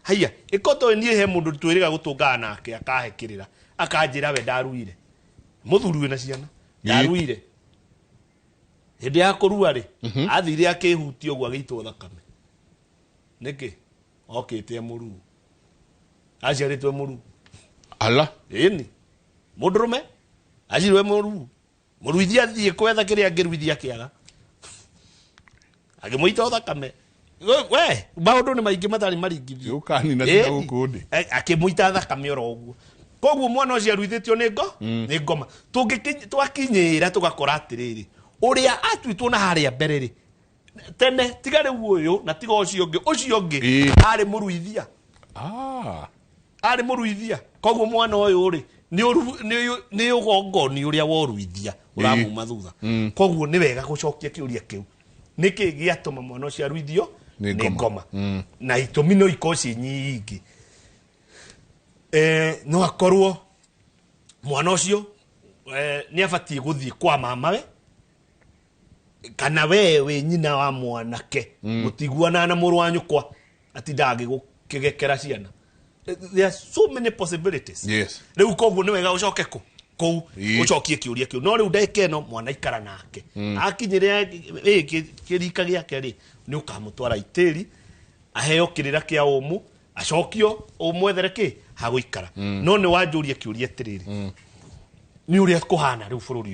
Haiya, ĩko niĩ he mũndũ twĩrĩga gũtũngana nake akahe kĩrĩra, akanjĩra we ndaruire, mũthuri wĩna ciana, ndaruire. Hĩndĩ ya kũrua rĩ, athire akĩhutia ũguo, agĩitwo thakame. Nĩkĩ? Okĩte e mũruu, aciarĩtwo e mũruu. Ala. Ĩni, mũndũrũme aciarĩtwo e mũruu, mũruithia athiĩ kwetha kĩrĩa angĩruithia, kĩaga, akĩmũita thakame. We, maũndũ nĩ maingĩ matarĩ maringithie. Ũkanina tiga gũkũ ndĩ. Akĩmũita thakame oro ũguo. Koguo mwana ũcio aruithĩtio nĩ ngo nĩ ngoma. Tũngĩtwakinyĩra tũgakora atĩrĩrĩ, ũrĩa atuĩtwo na harĩa mbere rĩ tene, tiga rĩu ũyũ na tiga ũcio ũngĩ, ũcio ũngĩ arĩ mũruithia. Arĩ mũruithia. Koguo mwana ũyũ rĩ, nĩ ũgongoni ũrĩa woruithia ũramuma thutha. Koguo nĩ wega gũcokia kĩũria kĩu, nĩkĩ gĩatũma mwana ũcio aruithio nĩ nĩ ngoma. Ngoma. Na itũmi no ikorwo ciĩ nyingĩ. No akorwo mwana ũcio nĩ abatiĩ gũthiĩ kwa mamawe, kana we wĩ nyina wa mwanake mũtiguanaga na mũrũ wa nyũkwa, atindaga agĩgũkĩgekera ciana. There are so many possibilities. Rĩu koguo nĩ wega ũcoke kũ kũu, ũcokie kĩũria kĩu. No rĩu ndagĩka ĩno mwana ikara nake, akinyĩre kĩrika gĩake rĩ, nĩ ũkamũtwara itĩri aheo kĩrĩra kĩa ũmũ, acokio ũmwethere kĩ hagũikara. No nĩ wanjũria kĩũria atĩrĩrĩ, nĩ ũrĩa kũhana rĩu bũrũri.